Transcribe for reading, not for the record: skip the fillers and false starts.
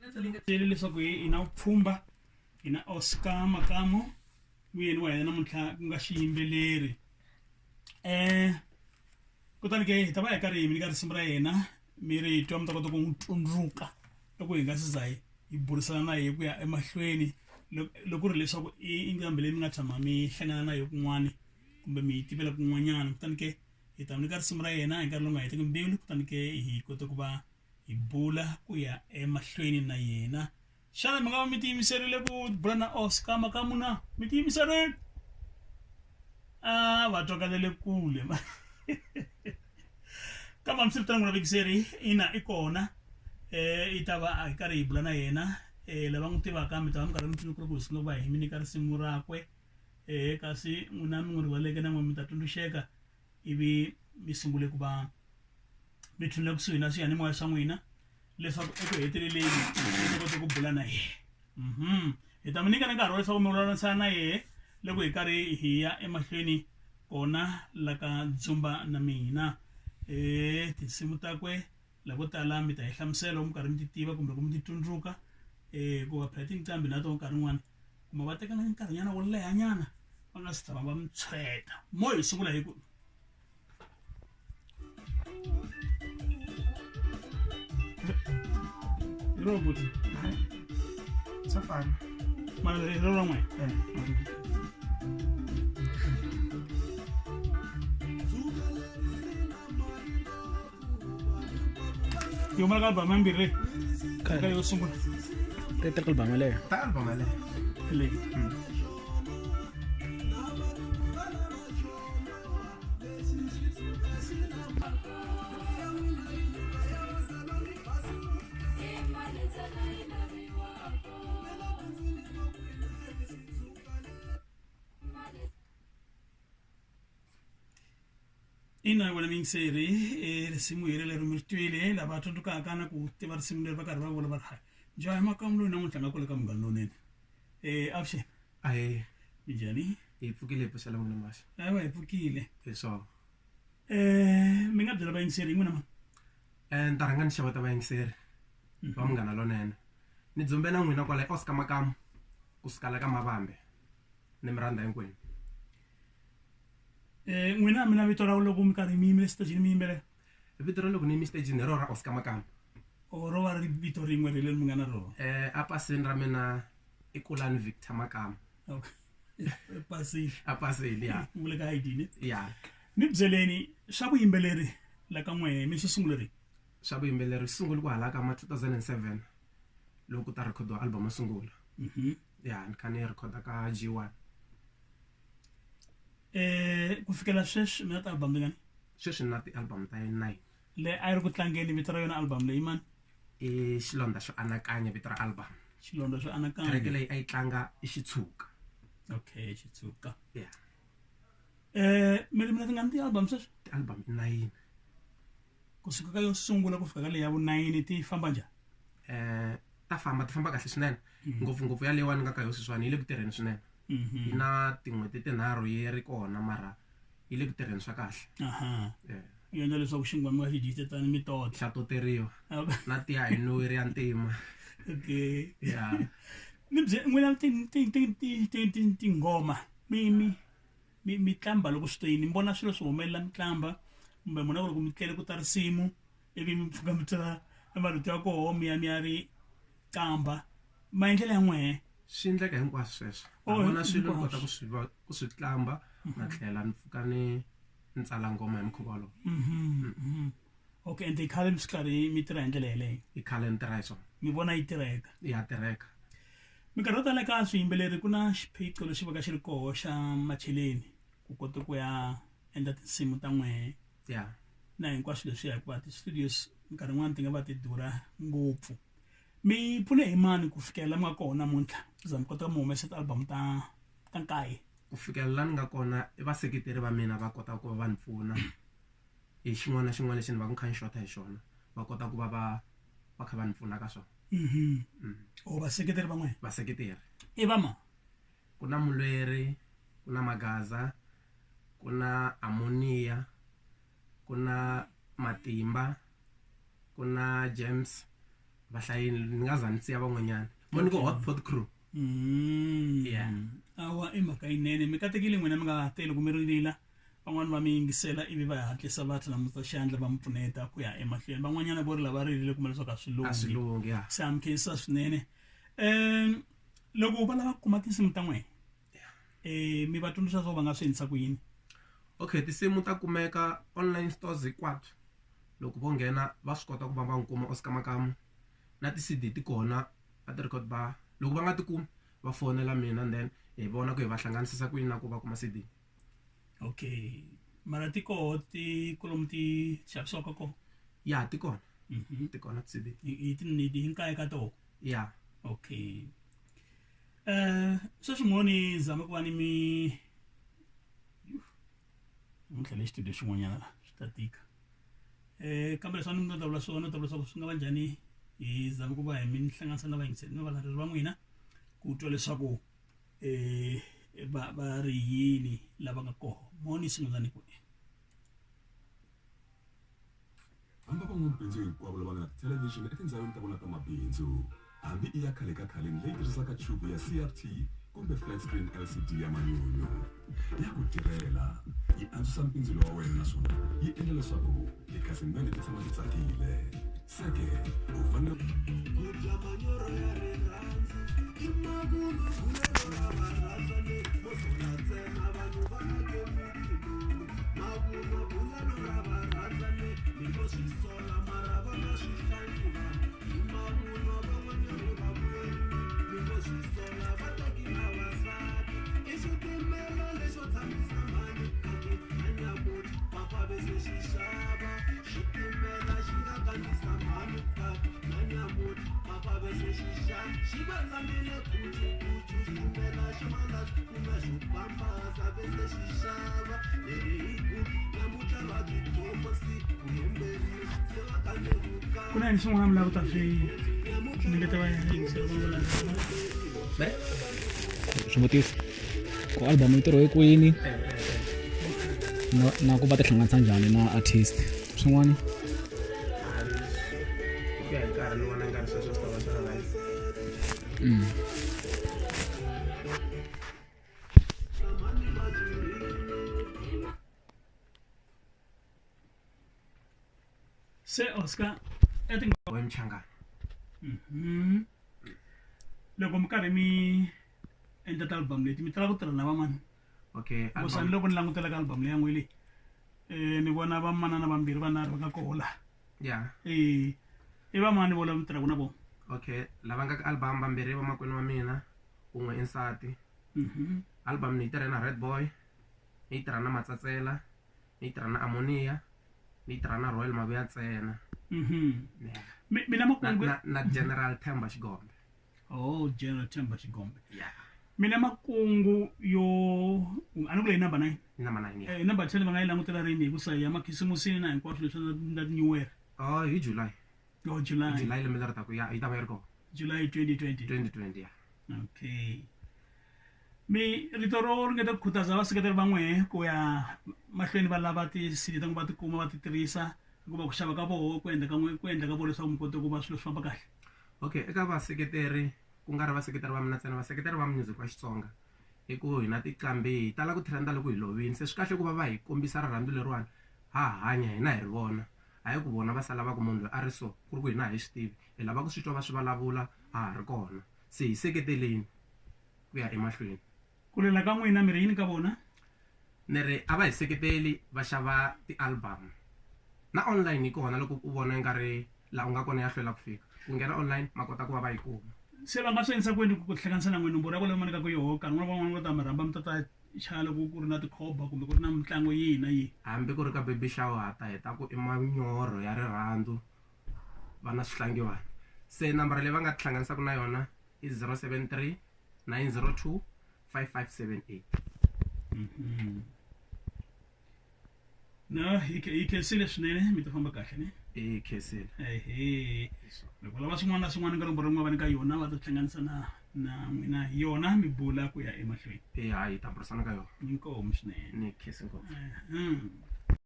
Byele leswaku hi na vupfhumba hi na Oscar Makamu vuyeni wa hina namuntlha ku nga xiyimbeleri kutani ke hi ta va hi karhi hi mi nyika risimu ra yena mi ri twa mi ta kota ku n'wi tsundzuka loko hi nga se za hi burisana na yena ku ya emahlweni loko ku ri leswaku i nqambi leyi mi nga tshama mi hlangana na yona kun'wani kumbe mi yi tivela kun'wanyana kutani ke hi ta mi nyika risimu ra yena hi nkarhi lowu nga hetiki mbilu kutani ke hi kota ku va hi bula ku ya emahlweni na yena xana mi nga va mi tiyimiserile ku bula na Oscar Makamu na mi tiyimiserile a va twakalele kule kambe hambiswiritano n'wina vekiseri ina i kona i ta va a hi karhi hi bula na yena lava n'wi tivaka mi ta va mi karhi mi tsundzuka loko hi sungula ku va hi mi nyika risimu rakwe kasi n'wina mi n'wi rivaleke na n'wina mi ta tsundzuxeka ivi mi sungule ku va mi tshunela kusuhi na swiyanimoya swa n'wina leswaku eku heteleleni mi ta kota ku bula na yena hi ta mi nyika na nkarhi wa leswaku mi vulavurisana na yena loko hi karhi hi ya emahlweni kona la ka dzumba na mina tinsimu takwe lavo tala mi ta hi hlamusela loko mi karhi mi ti tiva kumbe loko mi ti tsundzuka hikuva phela tinqambi na tona nkarhi wun'wani kuma va tekana nkarhinyana wo lehanyana va nga si tshama va mi tshweta mo hi sungula hi ku hi ro buti swa fana mara hi ro ra n'we yi huma ka album yambirhi leyi ka yo sungula ta ka album yaleyo ta album yaleyo leyi Ina wena muyingiseri e risimu hi relero mi ri twile lava tsundzukaka na ku tiva risimu leri va karhi va vula va ri hayi njhani makamu loyi namuntlha nga kule ka munghana lowunene avuxeni Ahee minjhani hi pfukile hi pfuxela n'wina maxa ewa hi pfukile hi swona mi nga byela vayingiseri hi n'wina mani ni ta rhanga ni xeweta vayingiseri va munghana lonene ni dzumbe na n'wina kwala Oscar Makamu kusuka la ka Mavambe ni mi rhandza hinkwenu. N'wina mi na vito ra loko mi karhi mi yimile xitejini mi yimbelela Vito ra loko ni yime xitejini hi rona ra Oscar Makamu. Or ro va ri vito rin'we ri leri mi nga na rona? A pasini ra mina i Kulani Victor Makamu. Okay. Pasini. A pasini ya. Ku le ka ID ne? Ya. Ni byeleni swa vuyimbeleri la ka n'wehe mi swi sungule rini? Swa vuyimbeleri swi sungule kwahala ka ma 2007 loko ku ta rhekhodiwa album yo sungula. Ya ni kha ni rhekhoda ka G1. Ku fikela sweswi mi na ti-album tingani? Sweswi ni na ti-album ta 9. Le a yi ri ku tlangeni vito ra yona album leyi mani? I Xilondza xo anakanya vito ra album. Xilondza xo anakanya. Track leyi a yi tlanga i Xitshuka. Okay, Xitshuka. Yeah. Mi ri mi na tingani ti-album sweswi? Ti-album i 9. Kusuka ka yo sungula ku fika ka leyi ya vu 9 ti famba njhani? Ta famba ti famba kahle swinene. Ngopfungopfu ya leyiwani nga ka yo sweswiwani yi le ku tirheni swinene. Yi na tin'hweti tinharhu yi ri kona mara yi le ku tirheni swa kahle. Aha. Yi endla leswaku xinkwa mi nga xi dyi tani mi tota. Xa toteriwa. Na tiya hi nwiwi ri ya ntima. Okay. Ya. Ni bye n'wina ti ti ti ti ti ti tinghoma mi mi mi mi tlamba loko swi te yini mi vona swilo swi humelela mi tlamba kumbe mona ku loko mi tlele ku ta risimu ivi mi pfuka mi tsala marito ya koho mi ya mi ya ri kamba maendlelo ya n'wehe Swi endleka hinkwaswo sweswo. Na Oh, vona swilo ni hinkwaswo. kota ku swi va ku swi tlamba na tlhela ni pfuka ni ni tsala nghoma hi mukhuva wolowo. Okay ende khale mi swi karhi mi tirha hi ndlela yeleyo I khale ni tirha hi swona. mi vona yi tirheka Ya tirheka. Minkarhi yo tala eka swiyimbeleri ku na xiphiqo lexi va ka xi ri koho xa macheleni ku kota ku ya endla tinsimu ta n'wehe Ya. na hinkwaswo leswiya hikuva ti-studios minkarhi yin'wani ti nga va ti durha ngopfu. Mi pfune hi mani ku fikela la mi nga kona namuntlha ku za mi kota ku mi humesa ti-album ta ta nkaye? Ku fikela la ni nga kona i vaseketeri va mina va kota ku va va ni pfuna hi xin'wana na xin'wana lexi ni va ku ni kha ni xota hi xona va kota ku va va va kha va ni pfuna ka swona. Or vaseketeri va n'wina? Vaseketeri. I va mani? Ku na Mulweri, ku na Magaza, ku na Amoniya, ku na Matimba, ku na James. Vahlayini ni nga za ni siya van'wanyana. Mo ni ku Hot Pot Crew. Yeah. Awa i mhaka yinene mi katekile n'wina mi nga teli ku mi rilila van'wani va mi yingisela ivi va hatlisa va tlhela xandla va mi pfuneta ku ya emahlweni van'wanyana vo ri lava rilile kuma leswaku a swi A swi lunghi lunghi ya. Se mi khensa swinene. Loko va lava ku kuma tinsimu ta n'wina mi va tsundzuxa leswaku va nga swi endlisa ku yini? Okay, tinsimu ta kumeka online stores hinkwato. Loko vo nghena va swi kota ku va va n'wi kuma Oscar Makamu na ti-CD ti kona a ti-record bar. Loko va nga ti kumi va fonela mina and then hi vona ku hi va hlanganisisa ku yini na ku va kuma CD. Okay, mara ti koho ti kwalomu ti xavisiwaka kona? Ya ti kona. Ti kona ti-CD. Hi hi nkaye ka toho? Ya. Okay. Sweswi mo ni zama ku va ni mi namuntlha le xitudio xin'wanyana la swi ta tika. Kambe leswi a ni ta vula swona ta vula leswaku swi nga va njhani hi zama ku va hi mi hlanganisa na vayingiseri na valandzeleri va n'wina ku twa leswaku va ri yini lava nga koho. Mo ni sungula ni ku Hamba van'wamabindzu hinkwavo lava nga na tithelevhixini etindhawini ta vona ta mabindzu hambi i ya khale ka khaleni leyi tirhisaka chubu ya CRT kumbe flat screen LCD ya manyunyu ya ku tirhela yi antswisa mpindzulo wa wena naswona yi endla leswaku tikhasimende ti tshama ti tsakile. Seke u fanele Ku dya manyoro ya rirhandzu i mavunwa ra varhandzani vo sola ntsena vanhu va ake muti lowu. Mavunwa bulelo ra varhandzani mi ngo swi sola mara va nga swi hlangi vanhu. I mavunwa van'wanyana va vuyeriwi mi ngo swi sola va teki na vasati. I xitimela lexo tshamisa mhani khaki na nyamuthi papa ve se xi xava. Xitimela xi nga kandzisa mhani khaki na nyamuthi papa ve se xi xava. Xi va tshamile kucukucu xitimela xa malahla ku nga xo pambasa ve se xi xava. Leri hi ku namuntlha va byi thomosi ku hemberiwa se va kande vukati. Ku na yini swin'wana mi lava ku ta swi nyiketa vayingiseri va valandzeleri? Swivutiso ku album yi tirhiwe kwini na ku va ti hlanganisa njhani na artist swin'wana? Ku ya hi nkarhi ni vona nga ri sweswo swi ta va swi ri right. Se Oscar We Mchangana. Loko mi karhi mi endla ti-album leti mi tala ku tirha na vamani? Okay, Vosani album. Loko ni langutela ka album leyi ya n'we leyi ni vona vamanana vambirhi vanharhu va nga koho laha. Yeah. I vamani vo lava mi tirhaka na vona? Okay, lava nga ka album vambirhi vamakwenu wa mina, un'we i nsati. Album ni yi tirha na Red Boy, ni yi tirha na Matsatsela, ni yi tirha na Ammonia, ni yi tirha na Royal Mavuya ntsena. Yeah. Mina makungu Na General Themba Xigombe. Oh, General Themba Xigombe. Yeah. Mina makungu yo a ni ku leyi number 9. Number 9, yeah. Number 10 va nga yi langutela rini hi ku sa ya makhisimusini na hinkwaswo leswi na New Year? Oh, hi July. Oh, July. July lembe leri taka ya yi ta va yi ri kona. July 2020. 2020, yeah. Okay. Mi rito ro ringeta ku khutaza vaseketeri va n'wehe ku ya mahlweni va lava ti-CD ta n'we va ti kuma va ti tirhisa hikuva ku xava ka voho ku endla ka n'we ku endla ka voho leswaku mi kota ku va swilo swi famba kahle. Okay, eka vaseketeri ku nga ri vaseketeri va mina ntsena, vaseketeri va music wa Xitsonga i ku hina tiqambi hi tala ku trenda loko hi lovini, se swi kahle ku va va hi kombisa rirhandzu leriwani ha hanya hina hi ri vona, hayi ku vona va sala va ku munhu loyi a ri so ku ri ku hina hi swi tivi, hi lava ku swi twa va swi vulavula ha ha ri kona, se hi seketeleni ku ya emahlweni. Ku lela ka n'wina mi ri yini ka vona? Ni ri a va hi seketeli va xava ti-album na online yi kona loko u vona nga ri laha u nga kona ya hlwela ku fika, ku nghena online ma kota ku va va yi kuma. Se va nga swi endlisa ku yini ku hlanganisa na n'wina nomboro ya vona va nyikaka yoho nkarhi wun'wana van'wana va ta mi rhamba mi ta ta chaya loko ku ri na tikhoba kumbe ku ri na mitlangu yihi na yihi? Hambi ku ri ka baby shower ha ta hi ta ku i manyoro ya rirhandzu va na swihlangiwani. Se nambara leyi va nga tihlanganisaka na yona i 073 902 5578. Na hi khensile swinene mi ta famba kahle ne? Hi khensile. Ehe. Loko lava swin'wana na swin'wana ka nomboro yin'we va nyika yona va ta hlanganisa na n'wina hi yona mi bula ku ya emahlweni. Eya, hi ta burisana ka yona. Inkomu swinene. Ni khensi ngopfu.